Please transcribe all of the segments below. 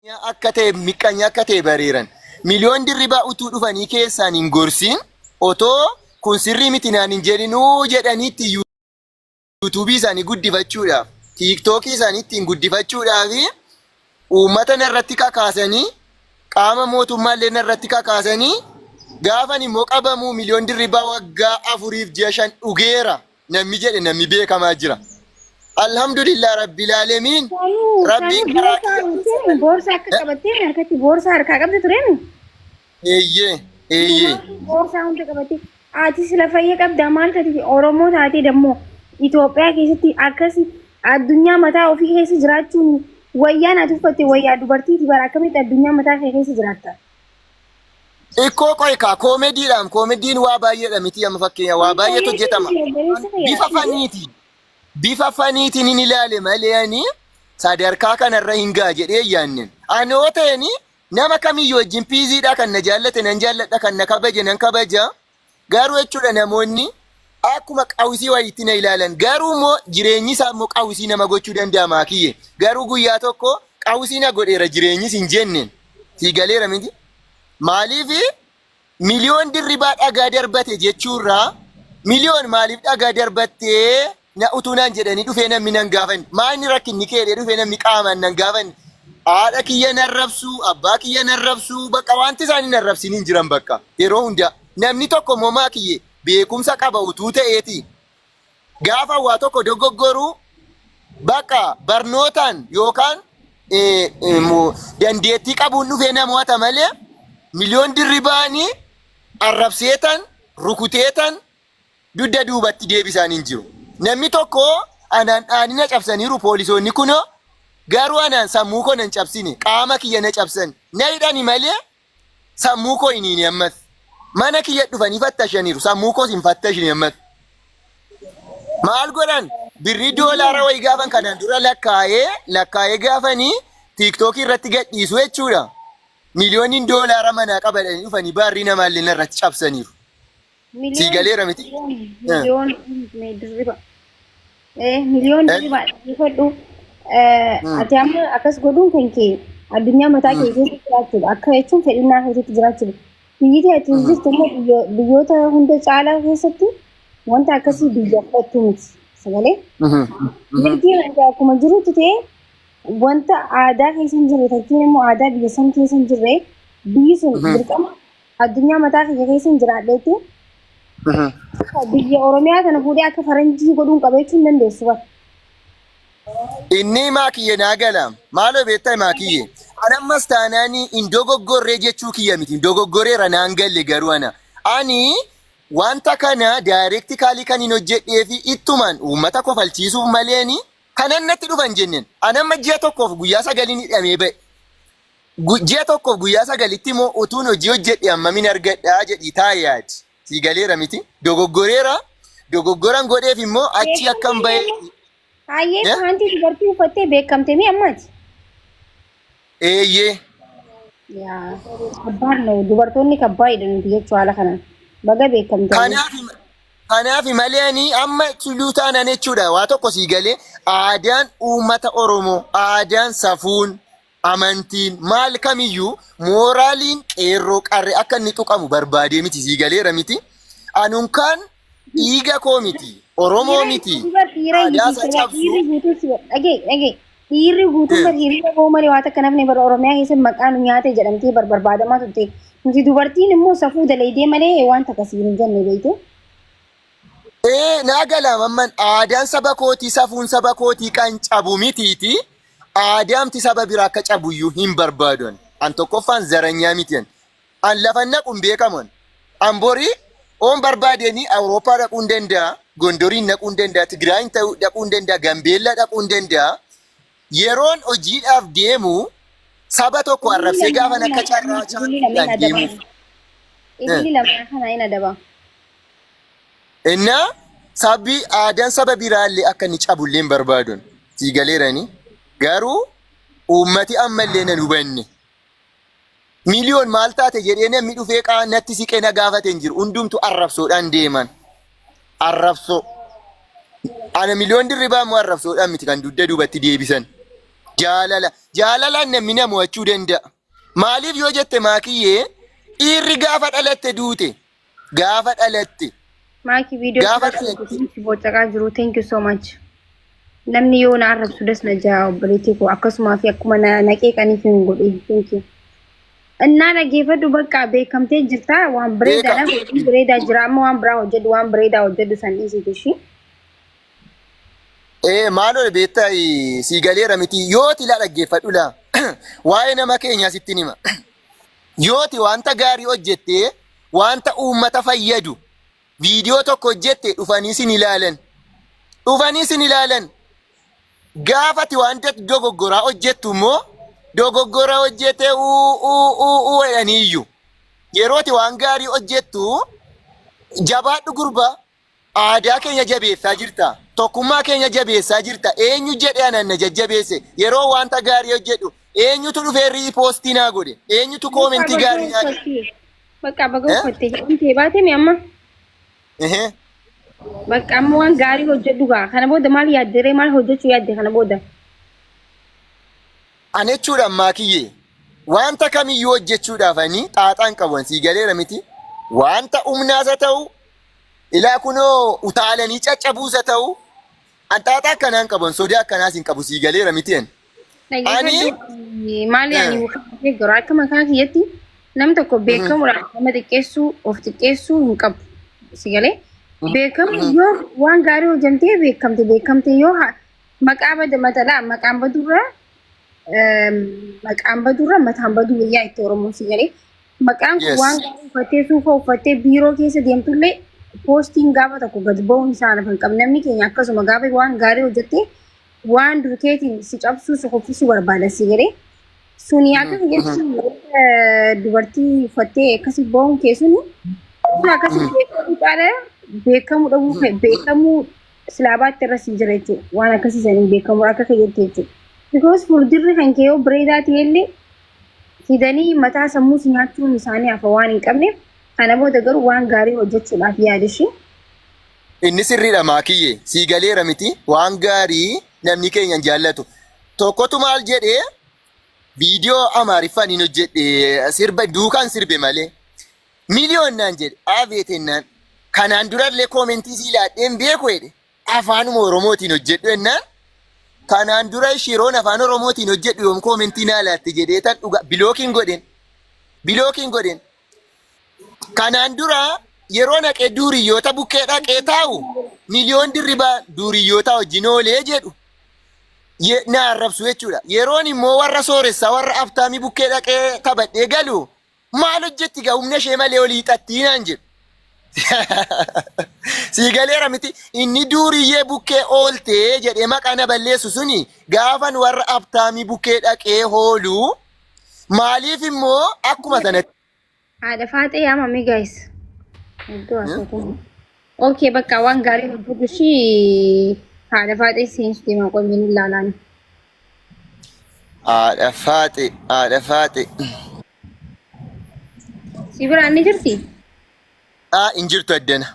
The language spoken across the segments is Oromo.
Akka ta'e miqqanya akka ta'e bareeran. Miliyoon Dirribaa utuu dhufanii keessaan hin gorsin, otoo kun sirrii miti naan hin jedhinuu jedhanii itti yuutuubii isaanii guddifachuudhaaf, tiiktookii isaanii ittiin guddifachuudhaaf uummata narratti kakaasanii, qaama mootummaallee narratti kakaasanii, gaafan immoo qabamuu Miliyoon Dirribaa waggaa 4f ji'a 5 dhugeera namni jedhe namni beekamaa jira. Alhamdulillah Rabbil Aalamiin. Sanuu Rabbiin sanuu karaa boorsaa kiyya guutee boorsaa akka qabattee harkatti boorsaa harkaa qabdi tureemi. Eeyyee, eeyyee. Boorsaa hunda qabattee ati sila fayya qabdaa maal taate? Oromoo taatee dammoo Itoophiyaa keessatti akkasi addunyaa mataa ofii keessa jiraachuun, wayyaan ati uffatte wayyaa dubartiiti bara, akkamitti addunyaa mataa kee keessa jiraatta? Ikkoo qoy kaa, koomediidhaan, koomediin waa baay'eedha miti? Amma fakkeenya waa baay'eetu hojjetama. Bifa faniiti. Bifa faniitiin hin ilaale malee ani sadarkaa kanarra hin ga'a jedhee hin yaadne. Ani yoo ta'eni nama kamiyyuu wajjin piiziidha, kan na jaallate nan jaalladha, kan na kabaje nan kabaja. Garuu jechuudha namoonni akkuma qawwisii wayiitti na ilaalan, garuu immoo jireenyi isaa immoo qawwisii nama gochuu danda'a maakiyye. Garuu guyyaa tokko qawwisii na godheera jireenyis hin jenne. Sii galeera miti? Maaliif Miliyoon Dirribaa dhagaa darbate jechuurraa, Miliyoon maaliif dhagaa darbattee na utuu naan jedhanii dhufee namni nan gaafanne. Maa inni rakkinni kee jedhee dhufee namni qaamaan nan gaafanne. Haadha kiyya nan rabsuu, abbaa kiyya nan rabsuu, bakka wanti isaanii nan rabsiin hin jiran bakka yeroo hundaa. Namni tokko immoo maakiyye beekumsa qaba utuu ta'eeti. Gaafa waa tokko dogoggoru bakka barnootaan yookaan dandeettii qabuun dhufee namoota malee, Miliyoon Dirribaanii arrabseetan rukuteetan dugda duubatti deebisaan hin jiru. Namni tokko anaan dhaanina cabsaniiru poolisoonni kunoo, garuu anaan sammuu koo nan cabsine, qaama kiyya na cabsan, na hidhani malee sammuu koo hin hiine ammas. Mana kiyya dhufanii fattashaniiru, sammuu koos hin fattashine ammas. Maal godhan? Birrii doolaara wayii gaafan kanaan dura lakkaa'ee lakkaa'ee gaafanii tiiktookii irratti gadhiisu jechuudha. Miliyooniin doolaara manaa qabadhanii dhufanii baarrii namaallee narratti cabsaniiru. Sii Miliyoon galeera miti? Miliyoon Dirriba. Miliyoon Dirriba, dhaggeeffadhu. Ati amma akkas godhuun kan kee addunyaa mataa kee keessa jiraachuudha. Akka jechuun fedhinnaa keessatti jiraachuudha. Biyyi ati jirtu immoo biyyoota hunda caalaa keessatti wanta akkasii biyya fudhattu miti. Sagalee. Mirgi hanga akkuma jirutti ta'e, wanta aadaa keessa hin jirre, fakkiin immoo aadaa biyya san keessa hin jirre, biyyi sun dirqama addunyaa mataa kiyya keessa hin jiraadheetti biyya Oromiyaa kana fuudhee akka faranjii godhuun qaba jechuu hin dandeessu bara. Inni maakiyye naa gala. Maaloo beektaa maakiyye? An ammas taanaanii hin dogoggorree jechuu kiyya miti. Dogoggoreera naan galle garuu ana. Ani wanta kana daayireektikaalii kan hin hojjedhee fi ittumaan uummata kofalchiisuuf maleeni kanan natti dhufan jenneen. An amma ji'a tokkoof guyyaa sagaliin hidhamee ba'e. Ji'a tokkoof guyyaa sagalitti immoo utuun hojii hojjedhe hammamin argadhaa jedhii taa'e yaadi. Sii galeera miti? Dogoggoreera. Dogoggoran godheef immoo achi akkan ba'e. Hayyee, paantii dubartii uffattee beekamte mi ammaati? Eeyyee. Yaa abbaan no, dubartoonni kabbaa'idha nuti jechuu haala kanaan. Baga beekamte. Kanaaf malee ani amma tulluu taanaan jechuudha waa tokko sii galee, aadaan uummata Oromoo, aadaan, safuun, amantiin, maal kamiyyuu, mooraaliin qeerroo qarree akka inni tuqamu barbaadee miti. Sii galeera miti? Anunkaan dhiiga koo miti, Oromoo miti, Dhiira aadaa isaa cabsu. Dhiirri guutuun si dhagee dhagee, dhiirri guutuun bar hiriira ba'uu malee waan takka nafni bara Oromiyaa keessa maqaa nu nyaate jedhamtee bar barbaadamaa turte. Nuti dubartiin immoo safuu dalaydee malee waan takka siin hin jenne, beekte. Ee, naa gala mamman, aadaan saba kootii, safuun saba kootii kan cabu mitiiti. Aadaamti saba biraa akka cabuyyuu hin barbaadu. Ani. An tokkoffaan zaranyaa miti ani. An lafan naqu hin beekamu ani. An borii oon barbaadeenii Awurooppaa dhaquu hin danda'a, Gondoriin dhaquu hin danda'a, Tigraayin ta'uu dhaquu hin danda'a, Gambeellaa dhaquu hin danda'a. Yeroon hojiidhaaf deemu saba tokko arrabsee gaafan akka carraa Ililli lameen chaantiidhaan adaba. deemuuf. Ililli lamaan kana hin adaba. Innaa sabbi aadaan saba biraallee akka inni cabullee hin barbaadun. Sii galeerani. Garuu uummati ammallee nan hubanne. Miliyoon maal taate jedhee namni dhufee qaa natti siqee na gaafate hin jiru. Hundumtu arrabsoodhaan deeman. Arrabsoo. Ana Miliyoon Dirribaa immoo arrabsoodhaan miti kan dugda duubatti deebisan. Jaalala. Jaalalaan namni na mo'achuu danda'a. Maaliif yoo jette maakiyyee dhiirri gaafa dhalatte duute. Gaafa dhalatte. Maaki viidiyoo Gaafa sirratti dhalatte. si bocaqaa jiru. Thank you so much. Namni yoo na arrabsu das na jaa obboleettii koo akkasumaa fi akkuma na na qeeqaniif hin godhu. Thank you. Innaa dhaggeeffadhu bakka beekamtee jirta waan bareedaadha. Beeka. Hojii bareedaa jira amma waan biraa hojjedhu waan bareedaa hojjedhu san dhiisitu ishii. Ee maaloo beektaa sii galeera miti yooti laa dhaggeeffadhu laa. Waa'ee nama keenyaa sittin hima. Yooti wanta gaarii hojjettee wanta uummata fayyadu viidiyoo tokko hojjette dhufanii sin ilaalan. Dhufanii sin ilaalan. Gaafati wanta dogoggoraa hojjettu immoo dogoggora hojjete uu uu uu uu jedhanii iyyu. Yerooti waan gaarii hojjettu jabaadhu gurbaa aadaa keenya jabeessaa jirta. Tokkummaa keenya jabeessaa jirta. Eenyu jedhee anan na jajjabeesse yeroo wanta gaarii hojjedhu eenyutu dhufee repost naa godhe eenyutu comment gaarii naa godhe. Bakka baga uffatte jedhamtee baate mi amma? Ehee. Bakka amma waan gaarii hojjedhu gaa. Kana booda maal yaadderee maal hojjechuu yaadde kana booda? Ani jechuudha maakiyyee wanta kamiyyuu hojjechuudhaaf ani xaaxaan qabu sii galeera miti. Wanta humnaas haa ta'u ilaa kunoo utaalanii caccabuus haa ta'u an xaaxaa akkanaa hin qabu sodaa akkanaas hin qabu sii galeera miti ani. Ani Dhaggeeffadhu maali ani deeggaru akka mataa kiyyatti nam tokko beekamuudhaan nama xiqqeessuu of xiqqeessuu hin qabu. Si galee beekamu yoo waan gaarii hojjamtee beekamte beekamte yoo maqaa bada matadha maqaan badurra maqaan badurra mataan baduu wayyaa itti Oromoon si galee maqaan kun waan gaarii uffattee suufa uffattee biiroo keessa deemtullee poostiin gaafa tokko gad ba'uun isaa lafa hin qabne namni keenya akkasuma gaafa waan gaarii hojjettee waan durkeetiin si cabsuu si kuffisuu barbaada si galee suni akka jechuun dubartii uffattee akkasi ba'uun kee suni sun akkasi beekamuu caala beekamuu dhabuu beekamuu silaabaatti irra si jira jechuudha waan akkasii saniin beekamuu akka keeyyatti jechuudha. Because fuuldurri kan kee yoo bareedaa ta'ellee fidanii mataa sammuu si nyaachuun isaanii hafa waan hin qabneef kana booda garuu waan gaarii hojjechuudhaaf yaadishi. Inni sirriidha maakiyyee sii galeera miti waan gaarii namni keenya hin jaallatu. Tokkotu maal jedhee viidiyoo Amaariffaan hin hojjedhe sirba duukaan sirbe malee. Miliyoon naan jedhe abeetennaan kanaan durallee comment sii laadheen beeku jedhe afaanuma Oromootiin hojjedhu jennaan kanaan dura shiroon afaan Oromootiin hojjedhu yoom comment naa laatte jedhee tan dhuga blockiin godhen blockiin godhen. Kanaan dura yeroo naqee duuriyyoota bukkee dhaqee taa'u miliyoon dirribaa duuriyyoota wajjin oolee jedhu na arrabsu jechuudha. Yeroon immoo warra sooressaa warra aftaamii bukkee dhaqee taphadhee galu maal hojjetti gaa humna ishee malee olii xattii naan jedhu. Sii galeera miti inni duuriyyee bukkee ooltee jedhee maqaa na balleessu suni gaafan warra aftaamii bukkee dhaqee hoolu maaliif immoo akkuma sanatti. Haadha faaxee yaamame guys. Iddoo asootu. Okay bakka waan gaarii hojjetu ishii haadha faaxee seensu deemaa qoyyeen ilaalaan. Haadha faaxee haadha faaxee. Si biraan ni jirti? Aa hin jirtu addana.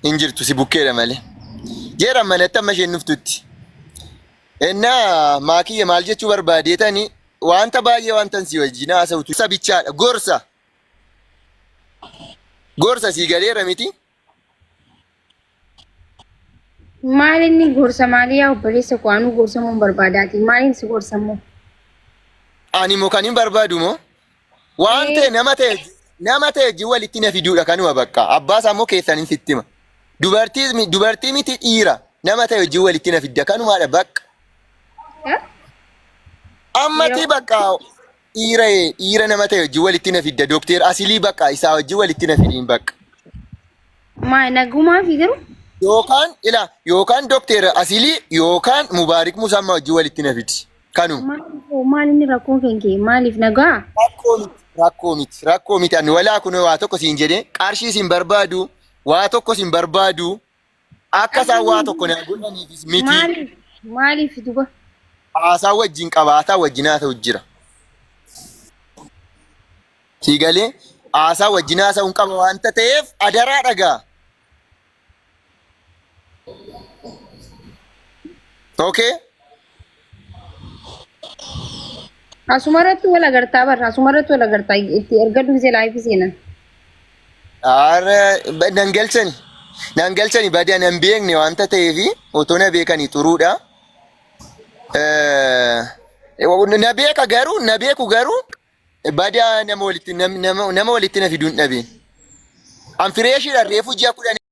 Hin jirtu si bukkeedha malee. Jeera manatti amma isheen dhuftutti. Ennaa maakiyya maal jechuu barbaadeetani wanta baay'ee wanta si wajjin haasa'utu sabichaadha. Gorsa. Gorsa sii galeera miti. Maal inni gorsa maalii yaa obboleessa koo anuu gorsamuu hin barbaadaati. Maaliin si gorsammoo? Ani moo kan hin barbaadu moo? Waan ta'e nama ta'e wajjin walitti na fiduudha kanuma bakka. Abbaa isaa immoo keessan hin sitti hima. Dubartii miti dhiira nama ta'e wajjin walitti na fidda kanumaadha bakka. Ammatti bakka dhiira nama ta'e wajjin walitti na fidda. Dookteer Asilii bakka isaa wajjin walitti na fidiin bakka. Maa nagumaa fi garuu? Yookaan ila yookaan Dookteer Asilii yookaan Mubaarik Musammaa wajjin walitti na fidi. Kanuma. Maal inni rakkoon kan kee maaliif nagaa? Rakkoo miti rakkoo miti rakkoo miti ani walaa kun waa tokko siin jedhee qarshii siin barbaadu waa tokko siin barbaadu akka isaan waa tokko na godhaniifis miti. Maaliif maaliif duba? Haasaa wajjin qabaataa wajjin haasa'u jira. Sii galee haasaa wajjin haasa'uun qaba waanta ta'eef adaraa dhagaa. Okay? Asumarratti wal agartaa barra, asumarratti wal agartaa, itti ergadhu gisee live seenan. Aara nan galchani. Nan galchani, badii nan beekne wanta ta'eefi otoo na beekanii xuruudha. Na beeka garuu, na beeku garuu, badaa nama walitti nama walitti na fiduun dhabeen. An freshiidha, reefu ji'a 10.